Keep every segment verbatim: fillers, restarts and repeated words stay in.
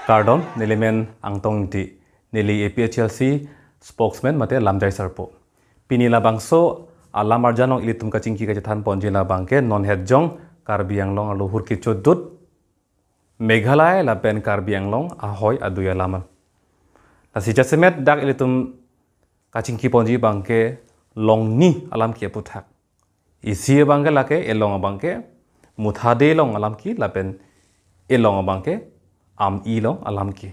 Kardom, neli men Angtong Ingti, neli A P H L C spokesman mate lamjai sarpo. Pini labangso alam arjan along ilitum kachingki kachethan ponji labangke non het jong Karbi Anglong arlo hur kechodut Meghalaya lapen Karbi Anglong ahoi adui alam. Lasi jasemet dak ilitum kachingki ponji abangke longni alam ke aputhak. Isi abangke lake, elong abangke, Muthade along alam ke, lapen elong abangke, Am-i along alam ke.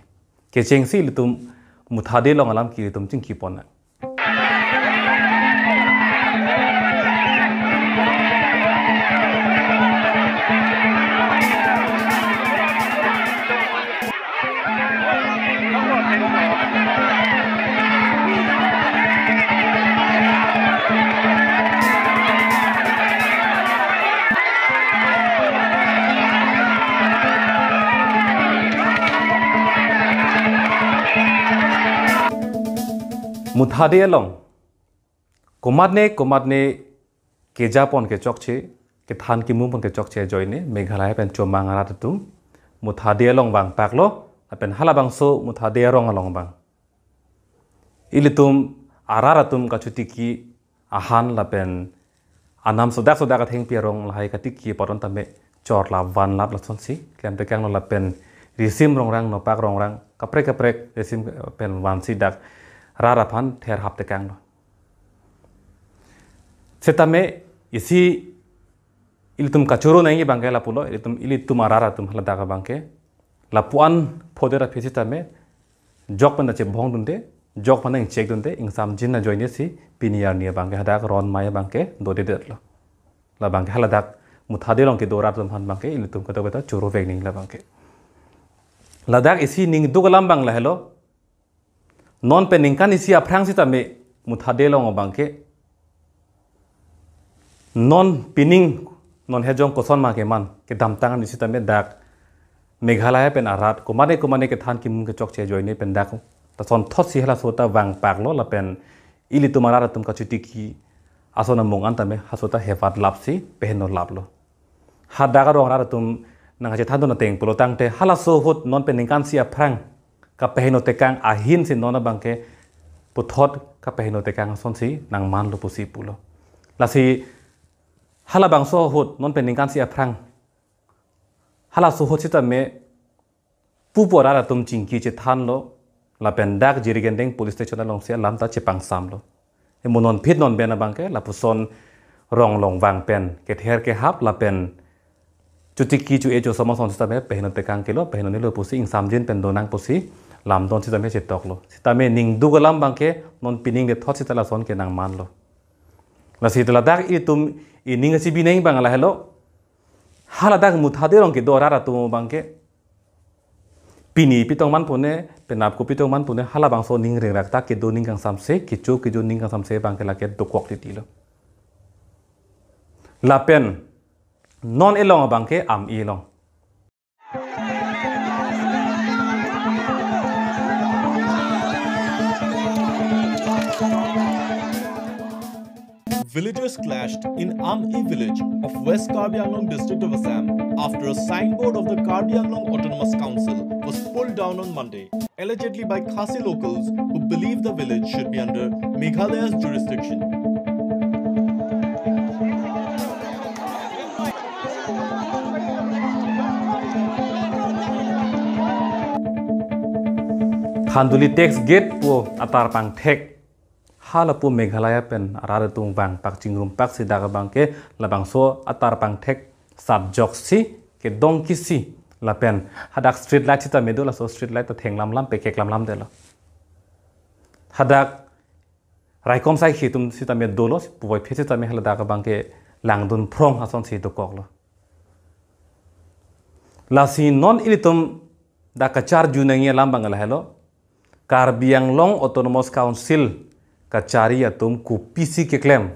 Kechengsi ilitum Muthade along alam ke ilitum chingki ponnang. Muthade along komatne komatne kejapon kechokche, kethan kimungpon kechokche ajoine Meghalaya pen chomang arat atum Muthade along vangpaklo, lapen halabangso Muthade arong along abang ilitum arat atum kachotiki ahan lapen anam sodak sodak athengpi arong lahai katiki paron tame chorlap vanlap lasonsi klemtekanglo, lapen risim rongrang, nopak rongrang, kaprek kaprek risim pen vansi dak rat aphan therhap tekanglo. Setame isi ilitum kachoro nangji abangke lapulo, ilitum, ilitum arat atum haladak abangke lapu-an phodet aphi setame jok pen ta chebhong dunde, jok pen ta ingchek dunde, ingsamjin ajoinesi pini arni abangke hadak ron mai abangke dodedetlo. Labangke haladak Muthade along kedo arat atum aphan abangke ilitum kato kato choro vek nangji labangke. Ladak isi ning duk alam abang lahelo. Non pen ningkan isi aphrang setame Muthade along abangke non pining non het jong koson ma keman kedamtang an setame dak Meghalaya pen arat komatne komatne kethan kimung kechokche ajoine pen dak ta sonthotsi halaso ta vangpaklo, lapen ilitum arat atum kachotiki ason amung an tame halaso ta hevatlapsi pehenolaplo. Hadak arong arat atum nangkachethan dun ateng pulotangte halaso ahut non pen ningkan isi aphrang kapeheno tekang ahinsi non abangke puthot kapeheno tekang asonsi nangmanlo pusi pulo. Lasi halabangso ahut non pen ningkan isi aphrang halaso ahut setame pupo arat atum chingki chethanlo, lapen dak Jirikindeng police station alongsi alam ta chepangsamlo. Emo non phit non pen abangke lapuson rong along vang pen kether kehap lapen chotiki cho-e chosom ason setame peheno tekang kelo, peheno nelo pusi ingsamjin pen donang pusi lamdon setame chetoklo. Setame ning duk alam abangke non pining de thot seta lason ke nangmanlo. Lasi ladak itum ining si bineng abang lahelo. Haladak Muthade along kedo arat atum abangke pini pitong man pune, penap ko pitong man pune, halabangso ning ringrak ta kedo ning kangsamse, kecho kejo ning kangsamse abangke lake dokok titilo. Lapen non elong abangke Am-i along. Villagers clashed in Am-i village of West Karbi Anglong district of Assam after a signboard of the Karbi Anglong Autonomous Council was pulled down on Monday, allegedly by Khasi locals who believe the village should be under Meghalaya's jurisdiction. Khanduli tax gate pu atar pangthek. Hala pu Meghalaya pen arat atum vangpak chingrumpak si dak abangke labangso atar pangthek satjoksi kedongkisi lapen hadak street light sitame do, laso street light ta thenglamlam pekeklamlam detlo. Hadak raikom sai khitum sitame dolo, puvoiphit sitame haladak abangke langdun phrong asonsi dokoklo. Lasi non ilitum dak kacharju nangji alam abang lahelo. Karbi Anglong Autonomous Council kachari atum kopisi keklem,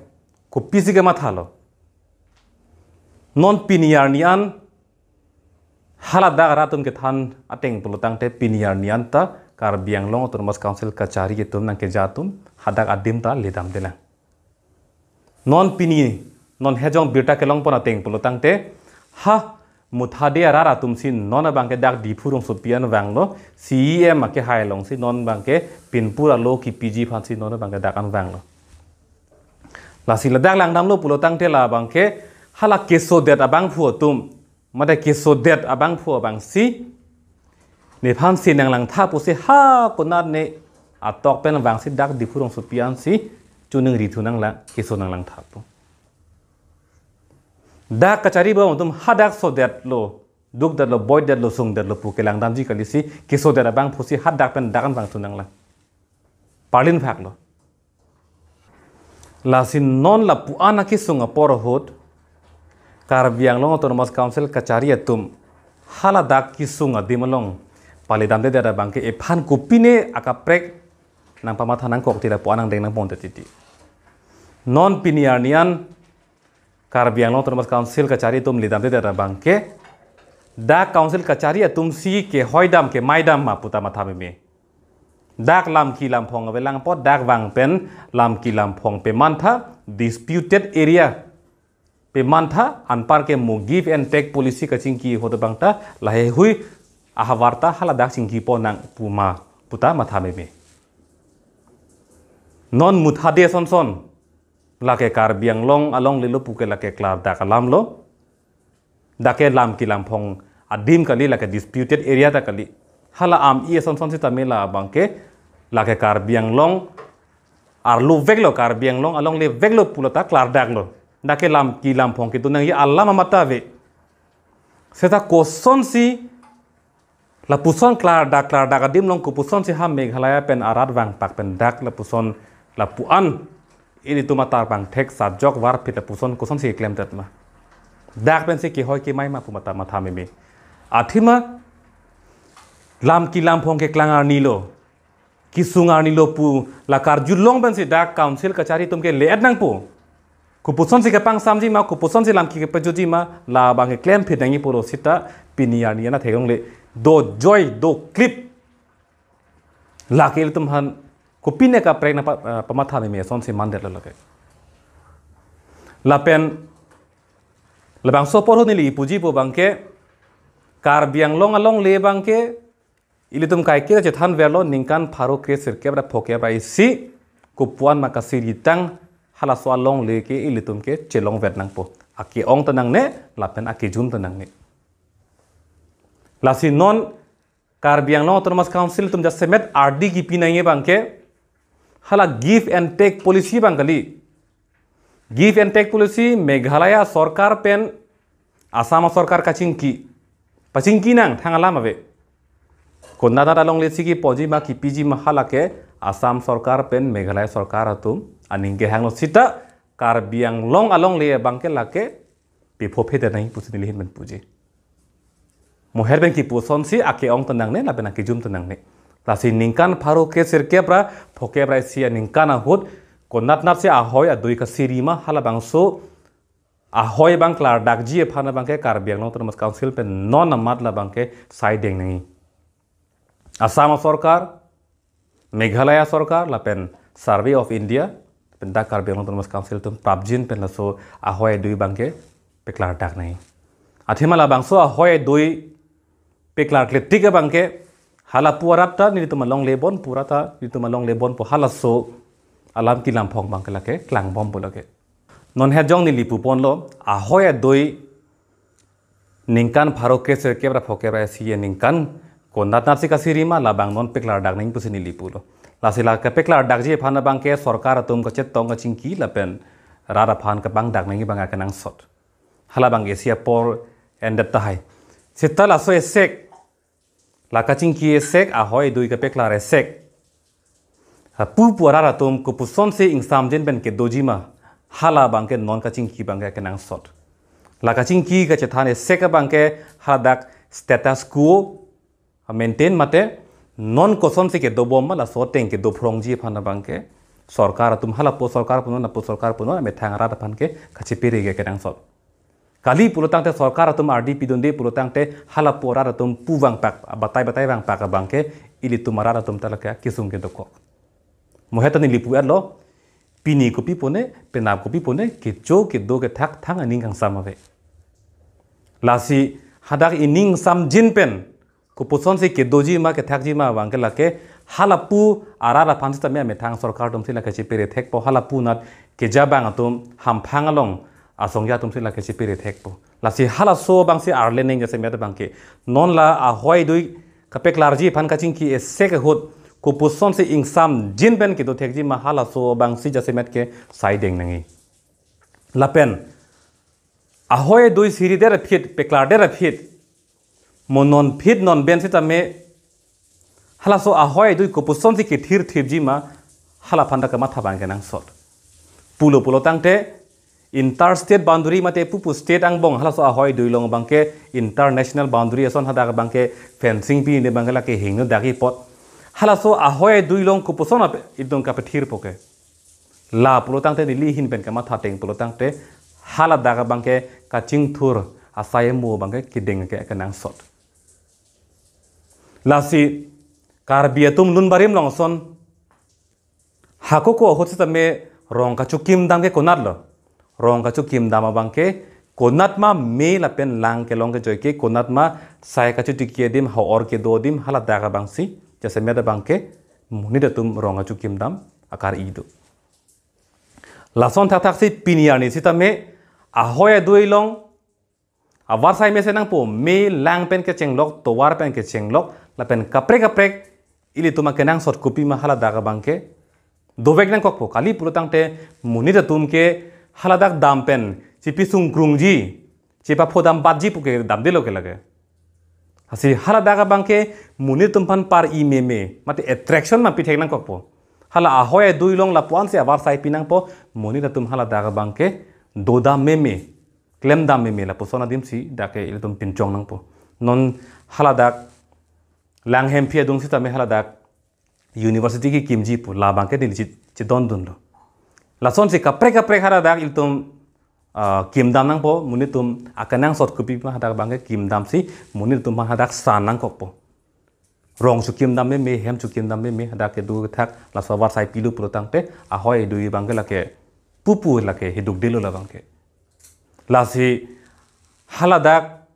kopisi kemathalo. Non pini arni an haladak arat atum kethan ateng pulotangte pini arni an ta Karbi Anglong Autonomous Council kachari atum nangkeja atum hadak adim ta ledamdelang. Non pini, non het jong birta kelongpon ateng pulotangte ha Muthade arat atum si non abangke dak Diphu rongsopi an vanglo, C E M akehai along si non abangke pinpur alo kipiji aphan si non abangke dak an vanglo. Lasi ladak langdamlo pulo tangte la abangke hala kesodet abangphu atum, mate kesodet abangphu abang si nephan si nanglangtha pusi ha konat ne atok pen vang si dak Diphu rongsopi an si chuningri thu nanglang, keso nanglangtha pu. Dak kachari bom atum hadak sodetlo, dukdetlo, boidetlo, sungdetlo pu kelangdamji kali si, kesodet abangphu si hadak pen dak an vang thu nanglang. Parlin phaklo. Lasi non lapu-an akesung apor ahut, Karbi Anglong Autonomous Council kachari atum, hala dak kesung adim along palidamdedet abangke ephan kopine akaprek nangpamatha nangkok ti lapu-an angdeng nangpon titi. Non pini arni an Karbi Anglong Autonomous Council kachari atum lidamdedet abangke, dak council kachari atum si kehoidam kemaidam ma puta matha meme. Dak lamki lamphong avelang apot dak vang pen lamki lamphong pemantha, disputed area pemantha, anparke mo give and take policy kachingki ahut abangta laheihui ahavarta haladak chingkipo nang pu ma puta matha meme. Non muthade sonson, lake Karbi Anglong alongle lo puke lake klardak alam lo. Dake lamki lamphong adim kali, lake disputed area ta kali. Hala am-i asonson sitame la abangke lake Karbi Anglong arlo veklo, Karbi Anglong alongle veklo pulo ta klardaklo. Dake lamki lamphong kedo nangji alam amat ta ave. Seta kosonsi lapuson klardak klardak adim along kopusonsi ha Meghalaya pen arat vangpak pen dak lapuson lapu-an ilitum atar pangthek sajok varphit lapuson kosonsi klemtet ma. Dak pensi kehoi kemai ma pu mata matha meme. Athema lamki lamphong keklang arni lo, kesung arni lo pu la karjulong pensi dak council kachari atum ke le-et nangpo. Kopusonsi kepangsamji ma, kopusonsi lamki kepajutji ma, labang keklem phit nangji pulo sita pini arni an theklongle, dojoi doklip. Lake ilitum aphan kopine kaprek nangpa, eh, pamatha meme asonsi mandetlo lake. Lapen labangso apor ahut neli puji pu abangke Karbi Anglong alongle abangke ilitum kaike chethanverlo ningkan pharo kre sirkep ra phokep ra isi kopuan ma kasiri tang halaso alongle ke ilitum ke chelongvet nangpo. Ake-ong ta nangne lapen akejum ta nangne. Lasi non Karbi Anglong Autonomous Council atum jasemet ardi kipi nangji abangke hala give and take policy abang kali. Give and take policy Meghalaya sorkar pen Assam sorkar kachingki. Pachingki nang thang alam ave. Konat alongle si kipoji ma kipiji ma halake Assam sorkar pen Meghalaya sorkar atum aning kehanglo sita Karbi Anglong alongle abangke lake pipho phe denai pusi neli ahin pen puji. Mo her pen kipusonsi ake-ong ta nangne lapen akejum ta nangne. Lasi ningkan pharo kre sirkep ra phokep ra isi aningkan ahut konat natsi ahoi adui kasiri ma halabangso ahoi abang klardakji aphan abangke Karbi Anglong Autonomous Council pen non amat labangke sai deng nangji. Assam sorkar, Meghalaya sorkar lapen Survey of India pen dak Karbi Anglong Autonomous Council atum prapjin pen laso ahoi adui abangke peklardak nangji. Athema labangso ahoi adui peklarkle tik abangke halapu arat ta nelitum alongle bon pu ra ta nelitum alongle bon pu halaso alamki lamphong abangke lake klangbom pu lake. Non hejong neli puponlo ahoi adui ningkan pharo kre sirkep ra phokep ra isi aningkan konat natsi kasiri ma labang non peklardak nangji pusi neli pulo. Lasi la kepeklardakji aphan abangke sorkar atum kachetong kachingki lapen rat aphan kapangdak nangji abang akenangsot. Halabang isi apor endet tahai. Sita laso esek, la kachingki esek, ahoi adui kepeklar esek, ha pupu arat atum kopusonsi ingsamjin pen kedoji ma halabangke non kachingki abangke kenangsot. La kachingki kachethan esek abangke hadak status quo maintain mate non kosonsi kedobom ma laso ateng kedo phrongji aphan abangke sorkar atum halapu sorkar punon, lapu sorkar punon amethang arat aphan ke kachepere ke kenangsot. Kali pulo tangte sorkar atum ardi pidunde pulo tangte halapu arat atum pu vangpak, batai batai vangpak abangke ilitum arat atum ta lake kesung kedokok. Mo heta neli pu-etlo, pini kopi pone, penap kopi pone, kecho kedo kethak thang aning kangsam ave. Lasi hadak ining samjin pen kopuson si kedoji ma kethakji ma abang ke lake halapu arat aphan sitame amethang sorkar atum si lake chepere thekpo, halapu anat keja abang atum hamphang along asongja atum si lake chepere thekpo. Lasi halaso abang si arle neng jasemet abang ke non la ahoi adui kapeklarji aphan kachingki esek ahut kopuson si ingsamjin pen kedo thekji ma halaso abang si jasemet ke sai deng nangji. Lapen ahoi adui siri der aphi, peklar der aphi, mo non aphi non pen sitame halaso ahoi adui kopuson si kethir thipji ma hala aphan ta kamatha abang kenangsot. Pulo pulo tangte inter state boundary mate pupu state angbong halaso ahoi adui along abang ke international boundary ason hadak abang ke fencing pi ne abang ke lake hingno dagi apot. Halaso ahoi adui along kopuson ape itum kapethirpo ke. La pulo tangte neli ahin pen kamatha ateng pulo tangte haladak abang ke kachingthur asai amo abang ke kedeng ke kenangsot. Lasi Karbi atum lun barim along ason hako ko ahut sitame rong kachokim dam ke konat lo. Rong kachokim dam abang ke konat ma me lapen lang kelong kejoi ke konat ma sai kachotiki adim ha-or kedo adim haladak abang si jasemet abang ke monit atum rong kachokim dam akar-i do. Lason thakthak si pini arni sitame ahoi adui along avarsai mesen nangpo, me lang pen kechenglok, tovar pen kechenglok, lapen kaprek kaprek ilitum akenangsot kopi ma haladak abang ke dovek nangkokpo. Kali pulo tangte monit atum ke haladak dam pen chepesung krungji, chepapho dam batji pu ke damdelo ke lake. Lasi haladak abang ke monit atum aphan par-i meme mate attraction ma pithek nangkokpo. Hala ahoi adui along lapu-an si avarsai pi nangpo, monit atum haladak abang ke dodam meme, klemdam meme lapuson adim si dak ke ilitum pinchong nangpo. Non haladak Langhemphi adung sitame haladak university kekimji pu labang ke neli chi-, chedondunlo. Lason si kaprek kaprek haladak ilitum, ah, kimdam nangpo, monit atum akenangsot kopi ma hadak abang ke kimdam si monit atum hadak san nangkokpo. Rong chokim dam meme, hem chokim dam meme, hadak kedo kethak laso avarsai pilo pulo tangte ahoi adui abang ke lake pupu lake hiduk delo labang ke. Lasi haladak,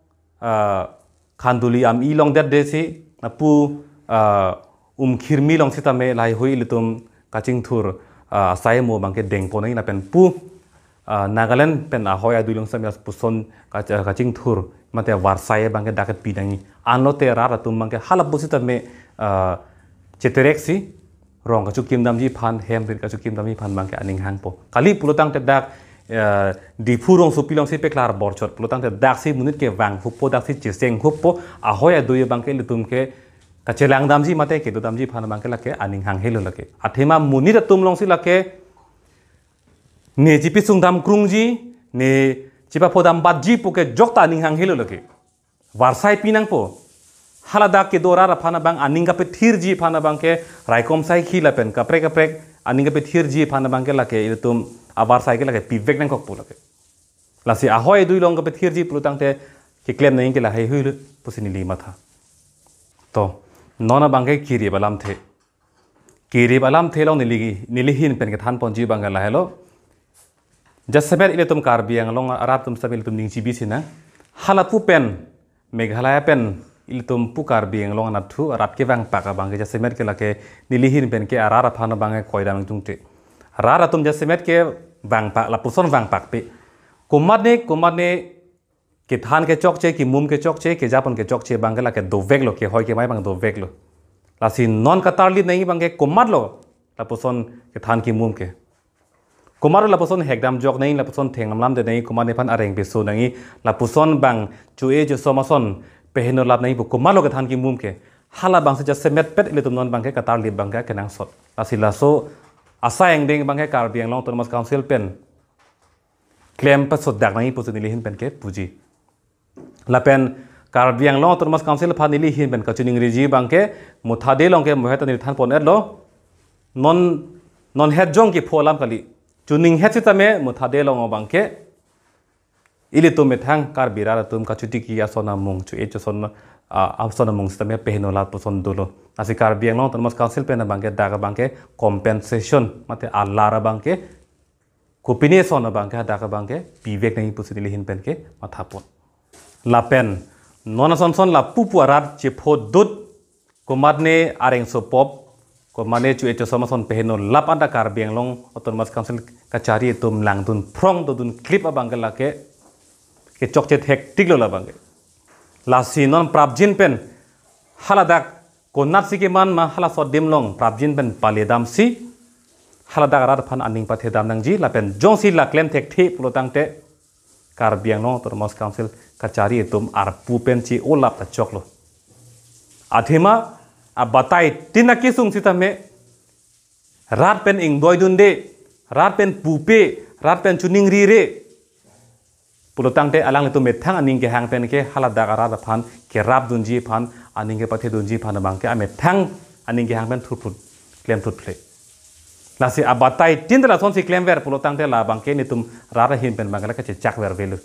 ah, Khanduli Ami along det de si, ah, pu, ah, Umkhirmi along sitame lahai hui ilitum kachingthur, ah, asai amo abang ke dengpon nangji lapen pu, ah, Nagaland pen ahoi adui along sitame lapuson kach-, kachingthur mate avarsai abang ke dak kepi nangji. Anlote rat atum abang ke halapu sitame, ah, cheterek si rong kachokim damji aphan, hem rit kachokim damji aphan abang ke aning hangpo. Kali pulo tangte dak, eh, Diphu rongsopi along si peklar borchot pulo tangte dak si monit ke vanghuppo, dak si chesenghup po, ahoi adui abang ke ilitum ke kachelang damji mate kedo damji aphan abang ke lake aning hanghelo lake. Athema monit atum along si lake ne chepesung dam krungji, ne chepapho dam batji pu ke jokta aning hanghelo lake. Varsai pi nangpo. Haladak kedo rat aphan abang aning kapethirji aphan abang ke raikom saikhi lapen kaprek kaprek aning kapethirji aphan abang ke lake ilitum avarsai ke lake pivek nangkokpo lake. Lasi ahoi adui along kapethirji pulo tangte keklem nangji ke lahai hui pusi neli matha. To, non abang ke kirip alamthe. Kirip alamthe along neli, neli ahin pen kethanponji abang ke lahelo. Jasemet ilitum Karbi Anglong arat atum sitame ilitum ning chibi sinang. Halapu pen, Meghalaya pen, ilitum pu Karbi Anglong anatthu arat kevangpak abang ke jasemet ke lake neli ahin pen ke arat aphan abang ke koidam tungte. Rat atum jasemet kevangpak, lapuson vangpakpe. Komatne, komatne kethan kechokche, kemum kechokche, kejapon kechokche abang ke lake doveklo, kehoi kemai abang doveklo. Lasi non katarlip nangji abang ke komatlo lapuson kethan kemum ke. Komatlo lapuson hekdam jok nangji, lapuson thenglam lamde nangji, komatne aphan areng peso nangji, lapuson abang cho-e chosom ason peheno lap nangji pu komatlo kethan kemum ke. Hala abang si jasemet pet ilitum non abang ke katarlip abang ke kenangsot. Lasi laso asai angdeng abang ke Karbi Anglong Autonomous Council pen klem pasodak nangji pusi neli ahin pen ke puji. Lapen Karbi Anglong Autonomous Council aphan neli ahin pen kachiningriji abang ke muthade along ke mohet neli thanpon-etlo. Non, non het jong kepho alam kali. Chininghet sitame muthade along abang ke ilitum methang Karbi rat atum kachotiki ason amung, cho-e choson, ah, ason amung sitame peheno lapuson dolo. Lasi Karbi Anglong Autonomous Council pen abang ke dak abang ke compensation mate alar abang ke kopine ason abang ke hadak abang ke pivek nangji pusi neli ahin pen ke mathapon. Lapen Non asonson lapu pu arat chephodut, komatne areng sopop, komatne chu echo somason peheno lap anta Karbi Anglong Autonomous Council kachari atum langdun phrong dodun klip abangke lake kechokche thektiklo labangke. Lasi non prapjin pen haladak konatsi keman ma hala sotdimlong prapjin pen paledamsi haladak arat aphan aning pathedam nangji lapen jongsi la klem thekthe pulo tangte Karbi Anglong Autonomous Council kachari atum arpu pen chi-olap ta choklo. Athema abatai tin akesung sitame rat pen ingdoidunde, rat pen pupe, rat pen chuningrire pulo tangte alanglitum methang aning kehang pen ke haladak arat aphan kerapdunji aphan, aning kepathedunji aphan abangke amethang aning kehang pen thurphut klem thurphle. Lasi abatai tin ta lasonsi klemver pulo tangte labangke netum rat ahin pen abangke la kachechakver avelo.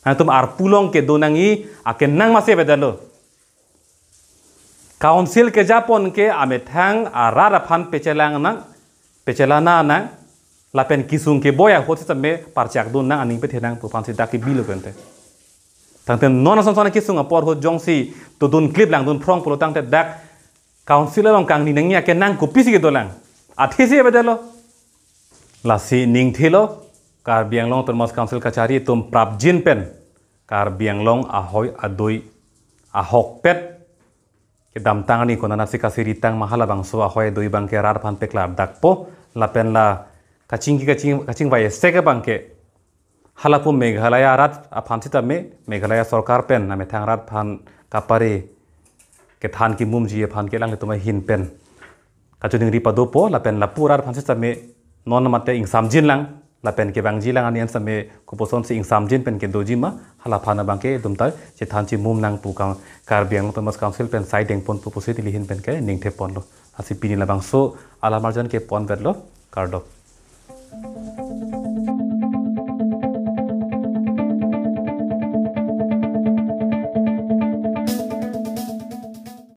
Nangtum arpulong kedo nangji akenang masi avedetlo. Council kejapon ke amethang arat aphan pechelang nang, pechelana nang, lapen kesung keboi ahut sitame parchakdun nang, aning pethe nang pu aphansi dak kebilo pente. Tangte non asonson kesung apor ahut jongsi dodun klip langdun phrong pulo tangte dak council along kangni nangji akenang kopisi kedolang. Athesi avedetlo. Lasi ningthelo Karbi Anglong Autonomous Council kachari atum prapjin pen Karbi Anglong ahoi adoi ahokpet kedamtang arni konatsi kasiritang ma halabangso ahoi adoi abangke rat aphan peklardakpo lapen la kachingki kaching kachingvai esek abangke halapu Meghalaya arat aphan sitame Meghalaya sorkar pen amethang arat aphan kapare kethan kemumji aphan ke alanglitum ahin pen kachiningri padopo lapen lapu arat aphan sitame non mate ingsamjin lang lapen kevangji lang ani an sitame koposonsi ingsamjin pen kedoji ma hala aphan abangke etum ta chethan chemum nang pu kang Karbi Anglong Autonomous Council pen sai dengpon pu pusi neli ahin pen ke ningtheponlo. Lasi pini labangso alam arjan ke ponvetlo, kardom.